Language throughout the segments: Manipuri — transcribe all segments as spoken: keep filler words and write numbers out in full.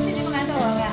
ꯁꯤꯗꯤ ꯀꯃꯥꯏꯅ ꯇꯧꯔꯒꯦ?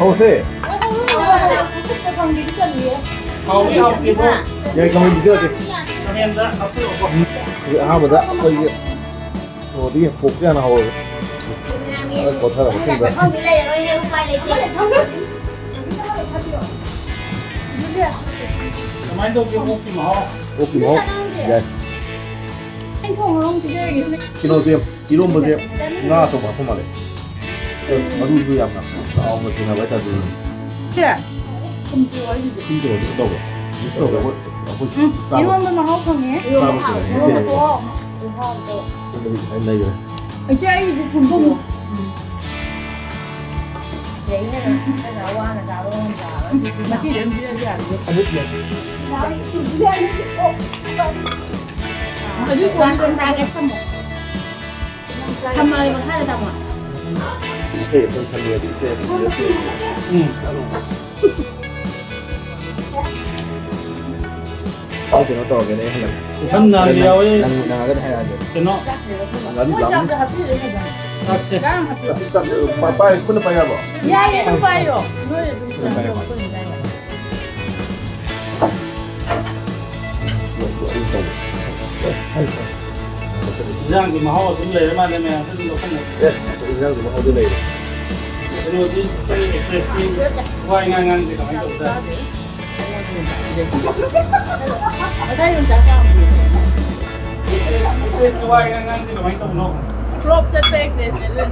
ꯍꯧꯁꯦ꯫ ꯍꯥꯎꯗꯤ ꯍꯥꯎꯇꯦꯕꯣ꯫ ꯌꯥꯏ, ꯀꯃꯥꯏꯅ ꯄꯤꯖꯔꯒꯦ? ꯀꯃꯦꯟꯗ ꯍꯥꯞꯄꯤꯔꯛꯑꯣꯀꯣ꯫ ꯎꯝ, ꯑꯍꯥꯟꯕꯗ ꯑꯩꯈꯣꯏꯒꯤ ꯀꯩꯅꯣꯗꯒꯤ ꯄꯣꯛꯁꯦ ꯍꯥꯟꯅ ꯍꯧꯔꯒꯦ꯫ ꯀꯣꯊꯔ ꯃꯇꯨꯡꯗ꯫ ꯀꯃꯥꯏꯅ ꯇꯧꯒꯦ ꯑꯣꯛꯀꯤ ꯃꯍꯥꯎ? ꯑꯣꯛꯀꯤ ꯃꯍꯥꯎ? ꯌꯥꯏ꯫ ꯀꯩꯅꯣꯁꯦ, ꯏꯔꯣꯝꯕꯁꯦ ꯉꯥ ꯑꯆꯧꯕ ꯍꯥꯞꯄ ꯃꯥꯜꯂꯦ꯫ ꯃꯔꯨꯁꯨ ꯌꯥꯝꯅ ꯆꯥꯎꯅ ꯁꯨꯅꯕ ꯍꯥꯏꯇꯥꯔꯦ꯫ ꯁꯦ꯫ ꯁꯤ ꯀꯩꯅꯣꯁꯦ ꯇꯧꯕ꯭ꯔꯣ? ꯃꯤꯛꯁ ꯇꯧꯕ꯭ꯔꯣ? ꯑꯩꯈꯣꯏ, ꯑꯩꯈꯣꯏ ꯎꯝ, ꯆꯥꯕ ꯏꯔꯣꯝꯕ ꯃꯍꯥꯎ ꯐꯪꯉꯦ꯫ ꯆꯥꯕ ꯏꯔꯣꯝꯕ ꯊꯨꯝꯕ ꯍꯥꯎꯋꯦ꯫ ꯃꯤꯁꯦ ꯏꯔꯣꯝꯕ ꯃꯍꯥꯎ꯫ ꯑꯗꯨꯝꯕꯗꯤ ꯈꯤꯇꯪ ꯂꯩꯈ꯭ꯔꯦ꯫ ꯏꯆꯦ, ꯑꯩꯒꯤꯗꯤ ꯊꯨꯝ ꯊꯨꯝ꯫ ꯉꯁꯤꯗꯤ ꯑꯗꯨꯝ ꯄꯤꯖꯕ ꯌꯥꯔꯦ꯫ ꯑꯗꯨ ꯀꯣꯟꯅ ꯆꯥꯒꯦ, ꯊꯝꯃꯣ꯫ ꯊꯝꯃꯒꯦ ꯃꯈꯥꯗ ꯊꯝꯃꯣ꯫ ꯏꯁꯩ ꯑꯝꯇꯪ ꯁꯛꯂꯛꯑꯗꯤ ꯏꯁꯩ ꯑꯝꯇꯪ ꯁꯛꯂꯛꯑꯗꯤ꯫ ꯎꯝ꯫ ꯑꯩ ꯀꯩꯅꯣ ꯇꯧꯔꯒꯦꯅꯦ, ꯑꯩ ꯍꯜꯂꯛꯀꯦ꯫ ꯏꯊꯟ ꯅꯥꯒꯦ ꯌꯥꯎꯋꯦ꯫ ꯅꯪ ꯅꯪꯉꯒꯗꯤ ꯍꯥꯏꯔꯛꯑꯒꯦ꯫ ꯀꯩꯅꯣ? ꯉꯥꯔꯤ ꯂꯥꯡ-, ꯆꯥꯛꯁꯦ꯫ ꯑꯁꯤ ꯆꯥꯛ-, ꯄꯥꯏ-, ꯄꯥꯏ-, ꯈꯨꯠꯅ ꯄꯥꯏ ꯌꯥꯕ꯭ꯔꯣ? ꯌꯥꯏꯌꯦ, ꯑꯗꯨꯝ ꯄꯥꯏꯌꯣ꯫ ꯅꯣꯏ ꯑꯗꯨꯝ ꯈꯨꯠꯅ ꯄꯥꯏ ꯌꯥꯕ꯭ꯔꯣ? ꯏꯟꯖꯥꯡꯒꯤ ꯃꯍꯥꯎ ꯑꯗꯨꯝ ꯂꯩꯔ ꯃꯥꯜꯂꯦ, ꯃꯌꯥꯝꯁꯨ ꯑꯗꯨꯝ ꯂꯧꯁꯤꯟꯅꯩ꯫ Yes, ꯏꯟꯖꯥꯡꯒꯤ ꯃꯍꯥꯎꯗꯤ ꯂꯩꯔꯦ꯫ ꯀꯩꯅꯣꯗꯤ, ꯑꯩꯈꯣꯏ actressꯀꯤ ꯋꯥ ꯏꯉꯥꯡ ꯉꯥꯡꯗꯦ, ꯀꯃꯥꯏꯅ ꯇꯧꯕꯖꯥꯠꯅꯣ? Actress, actressꯀꯤ ꯋꯥ ꯏꯉꯥꯡ ꯉꯥꯡꯗꯦ, ꯀꯃꯥꯏꯅ ꯇꯧꯕꯅꯣ? Flop ꯆꯠꯄ actressꯅꯦ ꯑꯗꯨꯅ꯫